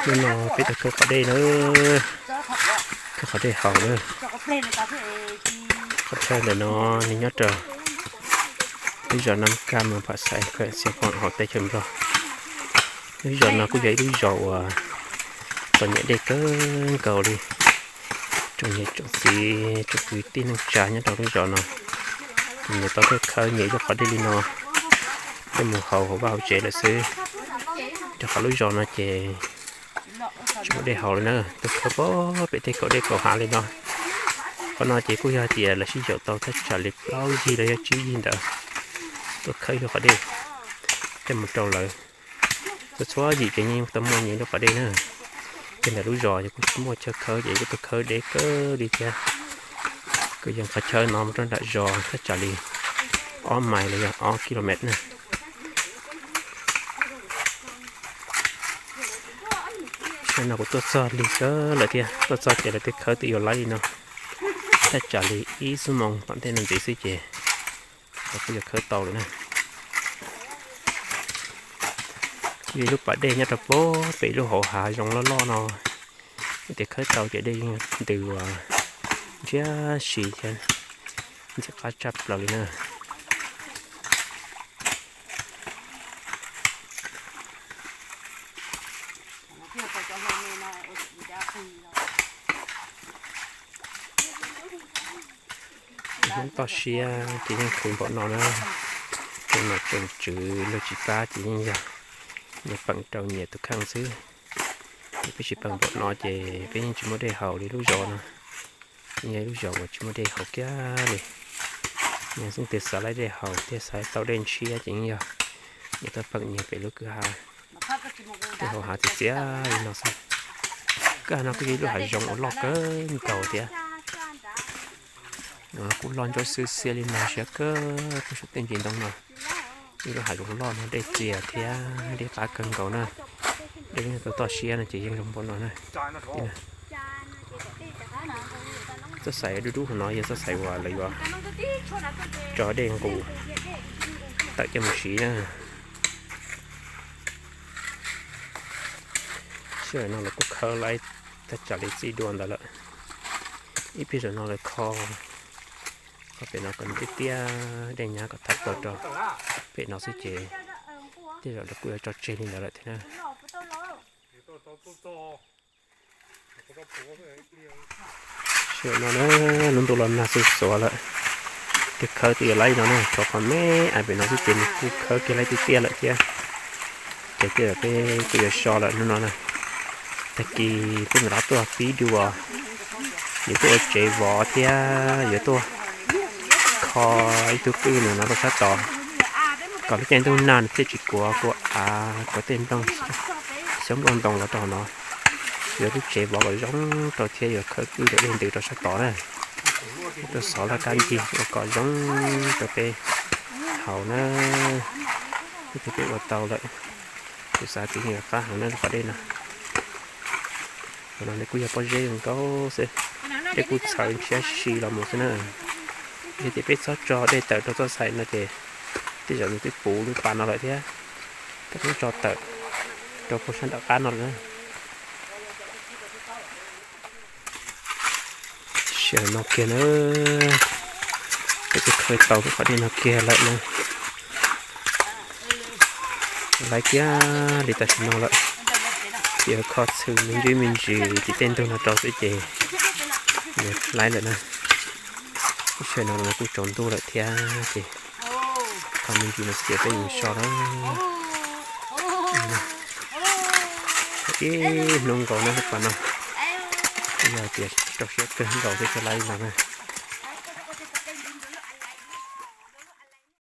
Hnub no peb tuaj khawb qhov dej na, khawb qhov dej haus na. Qhov chaw ntawm no nws nyob rau lub zos Nam Kaj, mus Pha Xais, Xiav Phoom hauv teb chaws Nplog. Lub zos no kuj yog ib lub zos uas txom nyem dej kawg nkaus li. Tsoom niam tsoom txiv tsoom kwv tij neej tsa nyob rau lub zos no, nyias tau tuaj khawb nyias ib lub qhov dej li no, coj mus haus hauv vaj hauv tsev lawm xwb. Rau qhov lub zos no ces tsis muaj dej haus li na, tuaj khawb pem tej kaum dej kaum hav li no. Qhov no ces kuj yog tias lawv sib yaum tau thaj tsam li plaub yig los yog tsib yig ntawd, tuaj khawb ib lub qhov dej coj mus rau lawv. Txhua txhua yim ces yeej tau muaj nyias lub qhov dej na. Ces ntawm lub zos ces kuj tsis muaj chaw khawb ces kuj tuaj khawb deb kawg li thiab. Kuj yeej qhov chaw no mus rau nram zos thaj tsam li ob mais los yog ob kilomet na. Tam no kuv tuaj txog lig kawg lawm thiab, tuaj txog ces lawv twb khawb twb yuav laib li no. Thaj tsam li ib xuab moos tom ntej no ntxiv xwb ces lawv kuj yuav khawb tau lawm na. Kuj yog ib lub pas dej nyob rau pem ib lub hauv hav zoov loj loj no. Yog tias khawb tau ces dej yeej ntws uas ntshiab si thiab ntxim qab tshaj plaws li na. Hnub toj siab ces yeej khwv npaum no na. Tsoom nom tsoom tswv luag tsis pab ces yeej yog nyias peem rau nyias tus kheej xwb. Peb tsis peem npaum no ces peb yeej tsis muaj dej haus li lub zos no. Yeej yog ib lub zos uas tsis muaj dej haus kiag li. Yog leej twg xav laib dej haus thiab xav tau dej ntshiab ces yeej yog nyias tuaj peem nyias pem lub kwj ha, lub hauv hav txias txias li no xwb. Kwj ha no kuj yog ib lub hav zoov uas loj kawg nkaus thiab. Kuj loj ntsuab xwb xiab li no siab kawg puag saum tej ntsis ntoo no. Ib lub hav zoov loj no dej txias thiab dej qab kawg nkaus na. Dej yeej tau toj siab no ces yeej zoo npaum no na. Txoj xais dub dub hauv no yog txoj xais uas lawv yuav tso dej nqus tawm coj mus siv na. Sij hawm no lawv kuj khawb laib thaj tsam li txij dua ntawd lawm. Ib pliag zaum no lawv kho, kho pem no kom nws tiaj tiaj dej nyab kom thawb plaws rau pem no xwb ces tej zaum lawv kuj yuav tso tseg li ntawd lawm thiab na. Sij hawm no na, lub ntuj los nag xuv xuav lawm, twb khawb twb yuav laib no na, tshuav qhov me ais pem no xwb ces nws kuj khawb kiag laib tiaj tiaj lawm thiab. Ces tej zaum peb kuj yuav so lawm hnub no na. Tag kis peb mam rov tuaj pib dua, yuav tuaj ua tsev vov thiab yuav tuaj kho ib tug qwj no rau sab tod, kom lub caij ntuj nag nws thiaj tsis kuav kua av kuav tej nplooj xyoob nplooj ntoo los rau hauv no. Yuav lub tsev vov kom zoo rau thiab yuav khawb qwj rau dej ntws rau sab tod na. Tuaj xov laj kab ncig ua kom zoo rau peb haus na. Ib pliag peb ua tau lawm, kuv xav tias yeej yuav qab heev na lub qhov dej no. Qhov no nws kuj yog pob zeb zoo nkauj xwb, dej kuj txhawv ntshiab si los mus xwb na. Yog tias peb txhob tso dej tawm rau txoj xais no ces tej zaum nws twb puv lub pas no lawm thiab. Peb txhob tso tawm rau puag sab nram qab no lawm na. Sij hawm no kiag na, peb twb khawb tau lub qhov dej no kiag lawm na. Laib kiag li tam sim no lawm, ces kho txhw me ntsis me ntsis tim tej ntug no rau xwb ces laib lawm na. Lub sij hawm no kuj tsaus ntuj lawm thiab ces kho me ntsis no xwb ces peb mus so na. Ib hnub nkaus na lub pas no, yog tias rau siab kawg nkaus thiab txawj laib no na.